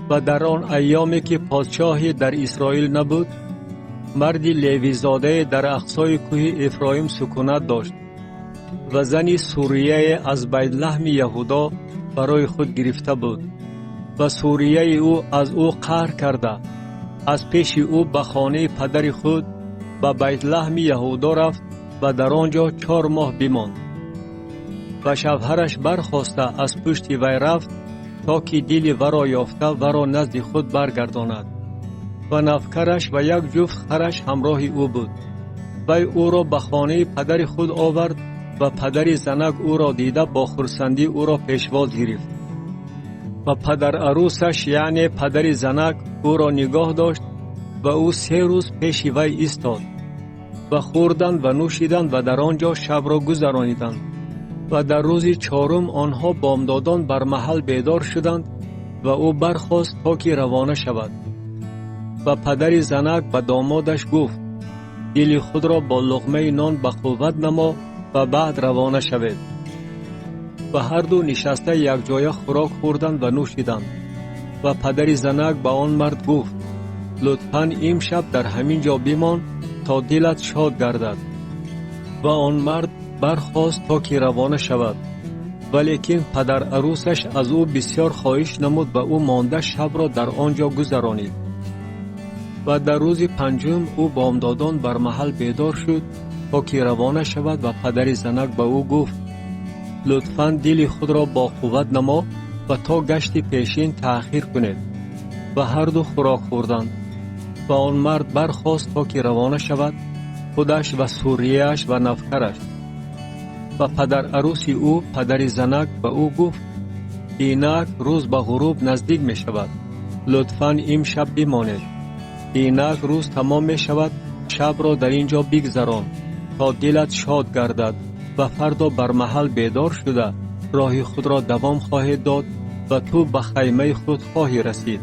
Ва дар он айёме ки подшоҳе дар Исроил набуд, марди левизодае дар ақсои кӯҳи Эфроим сукунат дошт ва зани сурияе аз Байтлаҳми Яҳудо барои худ гирифта буд. Ва сурияи ӯ аз ӯ қаҳр карда, аз пеши ӯ ба хонаи падари худ ба Байтлаҳми Яҳудо рафт ва дар он ҷо 4 моҳ бимонд. Ва шавҳараш бархоста аз пушти вай рафт, то ки дили варо ёфта, варо назди худ баргардонад. Ва навкараш ва як ҷуфт хараш ҳамроҳи ӯ буд. Вай ӯро ба хонаи падари худ овард ва падари занак ӯро дида, бо хурсандӣ ӯро пешвоз гирифт. Ва падарарӯсаш, яъне падари занак, ӯро нигоҳ дошт ва ӯ 3 рӯз пеши вай истод. Ва хӯрданд ва нӯшиданд ва дар он ҷо шабро гузарониданд. Ва дар рӯзи чорум онҳо бомдодон бар маҳал бедор шуданд ва ӯ бархост, то ки равона шавад. Ва падари занак ба домодаш гуфт: «Дили худро бо луқмаи нон ба қувват намо ва баъд равона шавед». Ва ҳарду нишаста якҷоя хӯрок хӯрданд ва нӯшиданд. Ва падари занак ба он мард гуфт: «Лутфан имшаб дар ҳамин ҷо бимон, то дилат шод гардад». Ва он мард бархост, то ки равона шавад, валекин падарарӯсаш аз ӯ бисёр хоҳиш намуд ва ӯ монда шабро дар он ҷо гузаронид. Ва дар рӯзи панҷум ӯ бомдодон бар маҳал бедор шуд, то ки равона шавад, ва падари занак ба ӯ гуфт: «Лутфан дили худро бо қувват намо ва то гашти пешин таъхир кунед». Ва ҳарду хӯрок хӯрданд. Ва он мард бархост, то ки равона шавад, худаш ва сурияаш ва навкараш. Ва падарарӯси ӯ, падари занак, ба ӯ гуфт: «Инак рӯз ба ғуруб наздик мешавад, лутфан имшаб бимонед. Инак рӯз тамом мешавад, шабро дар ин ҷо бигзарон, то дилат шод гардад ва фардо бар маҳал бедор шуда, роҳи худро давом хоҳед дод ва ту ба хаймаи худ хоҳӣ расид».